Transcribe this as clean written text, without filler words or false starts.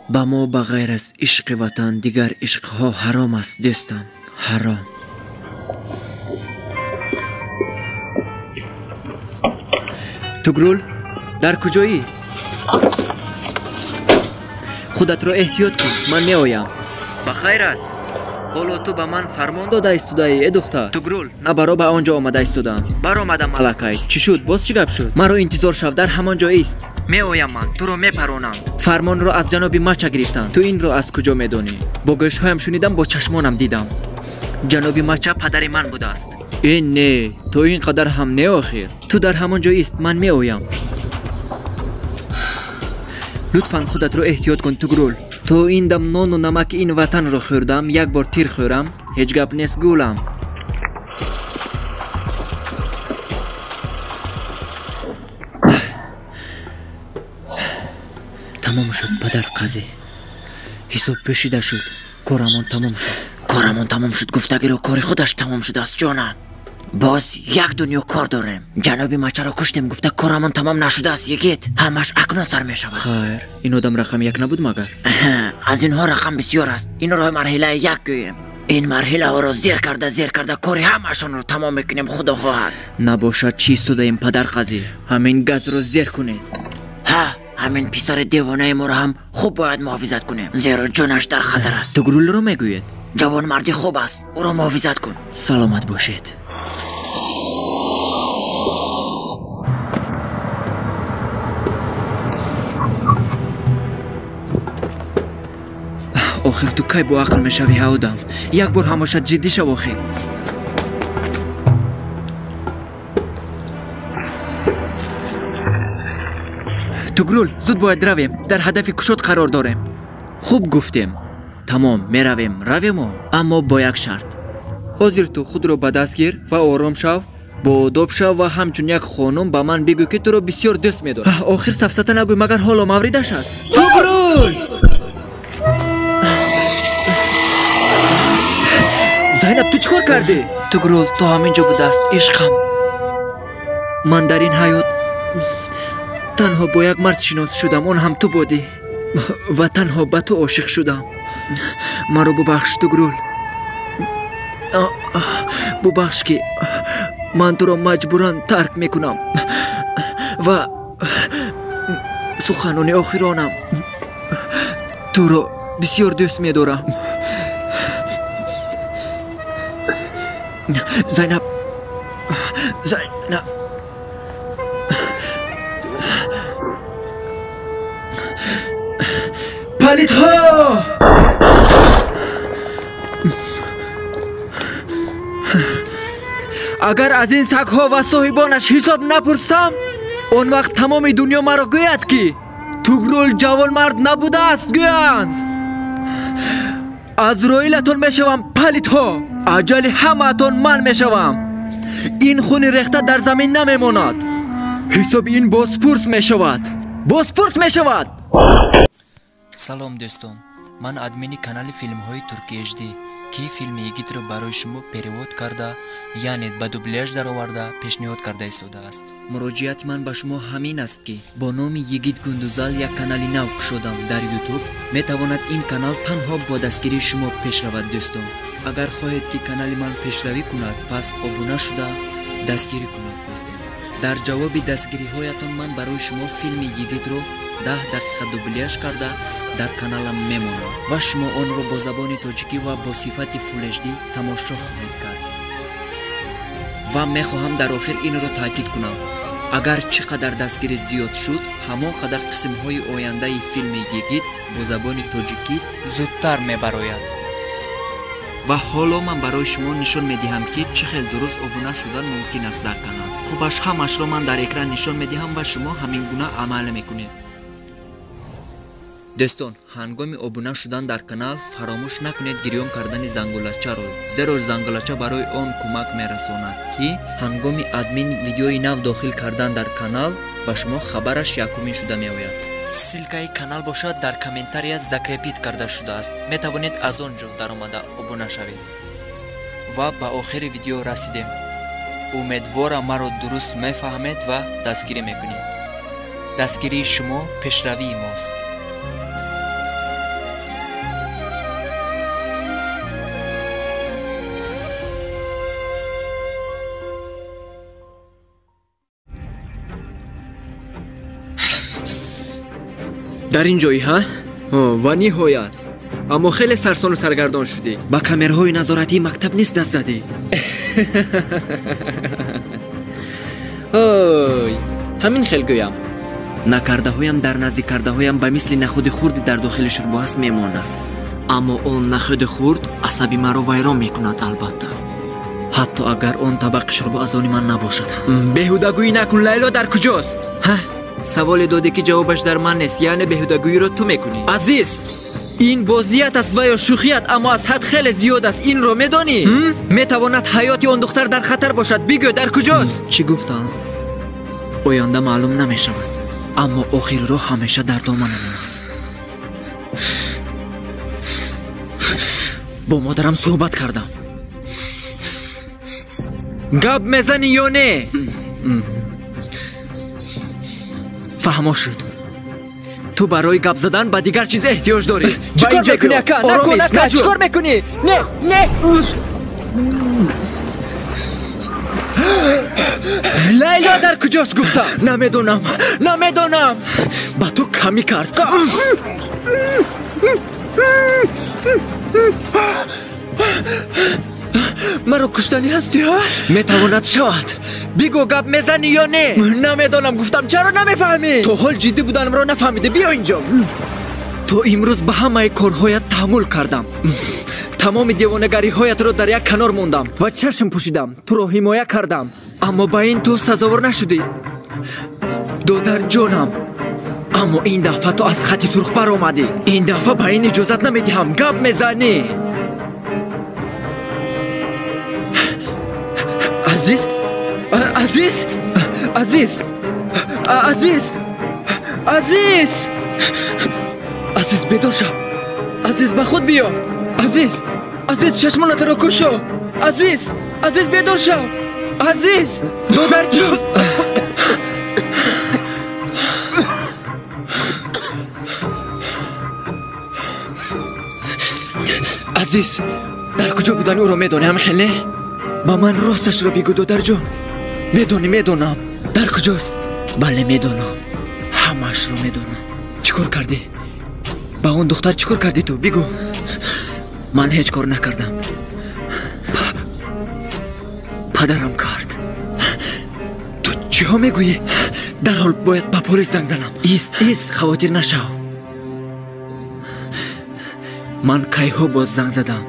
Ба мо ба ғайр аз ишқи ватан дигар ишқҳо ҳаром аст, дӯстам, ҳаром. Тугрул, дар куҷоӣ? Худатро эҳтиёт кун, ман меоям. Ба хайр аст. Ҳоло ту ба ман фармон дода истодаӣ, э духтар. Тугрул, на баро ба он ҷо омада истодаам. Баромадам аллакай. Чӣ шуд? Боз чӣ гап шуд? Маро интизор шав, дар ҳамон ҷо ист. Меоям ман, туро мепаронам. Фармонро аз ҷаноби Мача гирифтанд. Ту инро аз куҷо медонӣ? Бо гӯшҳоям шунидам, бо чашмонам дидам. Ҷаноби Мача падари ман будааст. Э не, то ин қадар ҳам не охир. Ту дар ҳамон ҷо ист, ман меоям. Лутфан худатро эҳтиёт кун, Тугрул. То ин дам нону намаки ин ватанро хӯрдам, як бор тир хӯрам, ҳеҷ гап нест гулам. Тамом шуд, падар қазӣ. Ҳисоб пӯшида шуд. Корамон тамом шуд. Корамон тамом шуд, гуфтагиро кори худаш тамом шудааст, ҷонам. Боз як дунё кор дорем. Ҷаноби Мачаро куштем, гуфта корамон тамом нашудааст, йигит. Ҳамаш акнун сар мешавад. Хайр, ин одам рақами як набуд магар? Аз инҳо рақам бисёр аст. Инро марҳилаи як гӯем. Ин марҳилаҳоро зер карда, зер карда кори ҳамашонро тамом мекунем, худо хоҳад. Набошад, чӣ истодаем, падар қазӣ? Ҳамин газро зер кунед. Ҳа, ҳамин писари девонаи моро ҳам хуб бояд муҳофизат кунем, зеро ҷонаш дар хатар аст. Тугрулро мегӯед? Ҷавонмарди хуб аст, ӯро муҳофизат кун. Саломат бошед. Охир ту кай бо ақл мешавӣ, ҳа одам? Як бор ҳамошад ҷиддӣ шав охир. Тугрул, зуд бояд равем, дар ҳадафи кушод қарор дорем. Хуб гуфтем. Тамом, меравем, равему, аммо бо як шарт. Ҳозир ту худро ба даст гир ва ором шав, боодоб шав ва ҳамчун як хонум ба ман бигӯ, ки туро бисёр дӯст медорам. Охир сафсата нагӯй, магар ҳоло мавридаш аст? Тугрул! Зайнаб, ту чӣ кор кардӣ? Тугрул, ту ҳамин ҷо будааст, ишқам. Ман дар ин ҳаёт танҳо бо як мард шинос шудам, он ҳам ту будӣ ва танҳо ба ту ошиқ шудам. Маро бубахш, Тугрул. Бубахш, ки ман туро маҷбуран тарк мекунам ва суханони охиронам туро бисёр дӯст медорам. Зайнаб, Зайнаб. Палидҳо! Агар аз ин сагҳо ва соҳибонаш ҳисоб напурсам, он вақт тамоми дунё маро гӯяд, ки Тугрул ҷавонмард набудааст, гӯянд. Аз роилатон мешавам, палидҳо. Аҷали ҳамаатон ман мешавам. Ин хуни рехта дар замин намемонад. Ҳисоби ин бозпурс мешавад. Бозпурс мешавад. Салом дӯстон, ман админи канали филмҳои Турки HD, ки филми Йигитро барои шумо перевод карда, яъне ба дубляж дароварда пешниҳод карда истодааст. Муроҷиати ман ба шумо ҳамин аст, ки бо номи Йигит Гундузал як канали нав кушодам дар YouTube. Метавонад ин канал танҳо бо дастгирии шумо пеш равад, дӯстон. Агар хоҳед, ки канали ман пешравӣ кунад, пас обуна шуда дастгирӣ кунед, дӯстон. Дар ҷавоби дастгириҳоятон ман барои шумо филми Йигитро 10 дақиқа дубляж карда дар каналам мемонам ва шумо онро бо забони тоҷикӣ ва бо сифати Full HD тамошо хоҳед кард. Ва мехоҳам дар охир инро таъкид кунам. Агар чӣ қадар дастгирӣ зиёд шуд, ҳамон қадар қисмҳои ояндаи филми Йигит бо забони тоҷикӣ зудтар мебарояд. Ва ҳоло ман барои шумо нишон медиҳам, ки чӣ хел дуруст обуна шудан мумкин аст дар канал. Хубаш ҳамашро ман дар экран нишон медиҳам ва шумо ҳамин гуна амал мекунед. Дӯстон, ҳангоми обуна шудан дар канал фаромӯш накунед гирён кардани зангулачаро, зеро зангулача барои он кӯмак мерасонад, ки ҳангоми админ видеои нав дохил кардан дар канал ба шумо хабараш якумин шуда меояд. Ссилкаи канал бошад дар комментария закрепит карда шудааст. Метавонед аз он ҷо даромада обуна шавед. Ва ба охири видео расидем. Умедворам маро дуруст мефаҳмед ва дастгирӣ мекунед. Дастгирии шумо пешравии мост. Дар ин ҷои, ҳа? Ва ниҳоят. Аммо хеле сарсону саргардон шудӣ. Ба камераҳои назоратии мактаб низ даст задӣ. Ой, ҳамин хел гӯям. Накардаҳоям дар назди кардаҳоям ба мисли нахуди хурди дар дохили шурбоаст мемонад. Аммо он нахуди хурд асаби маро вайрон мекунад, албатта. Ҳатто агар он табақи шурбо аз они ман набошад. Беҳудагӯӣ накун, Лайло дар куҷост? Ҳа? Саволе додӣ ки ҷавобаш дар ман нест, яъне беҳудагӯиро ту мекунӣ. Азиз, ин бозият аст ва ё шӯхият, аммо аз ҳад хеле зиёд аст. Инро медонӣ? Метавонад ҳаёти он духтар дар хатар бошад. Бигӯ, дар куҷост? Чӣ гуфтанд? Оянда маълум намешавад, аммо охири роҳ ҳамеша дар доманамон аст. Бо модарам суҳбат кардам. Гап мезанӣ ё не? Фаҳмо шуд. Ту барои гап задан ба дигар чиз эҳтиёҷ дорӣ. Чӣ кор мекунӣ, ака? Накун, ака, чӣ кор мекунӣ? Не, не! Лайло дар куҷост гуфтам? Намедонам, намедонам. Ба ту камӣ кард. Маро куштанӣ ҳастӣ, ҳа? Метавонад шавад. Бигӯ, гап мезанӣ ё не? Намедонам гуфтам, чаро намефаҳмӣ? То ҳол ҷиддӣ буданамро нафаҳмидӣ. Биё инҷо. То имрӯз ба ҳамаи корҳоят таҳаммул кардам. Тамоми девонагариҳоятро дар як канор мондам ва чашм пӯшидам. Туро ҳимоя кардам. Аммо ба ин ту сазовор нашудӣ. Додарҷонам, аммо ин дафъа ту аз хати сурх баромадӣ. Ин дафъа ба ин иҷозат намедиҳам. Гап мезанӣ. Азиз, Азиз, Азиз, Азиз, Азиз, Азиз, бедор шав. Азиз, ба худ биё. Азиз, Азиз, чашмонатро кушо. Азиз, Азиз, бедор шав. Азиз, додарҷон. Азиз, дар куҷо будани ӯро медонӣ, ҳам хел не? Ба ман росташро бигӯ, додарҷон. Медонӣ, медонам. Дар куҷост? Бале, медонам. Ҳамаашро медонам. Чӣ кор кардӣ? Ба он духтар чӣ кор кардӣ ту? Бигӯ. Ман ҳеҷ кор накардам. Падарам кард. Ту чиҳо мегӯӣ? Дарҳол бояд ба полис занг занам. Ист, ист, хавотир нашав. Ман кайҳо боз занг задам.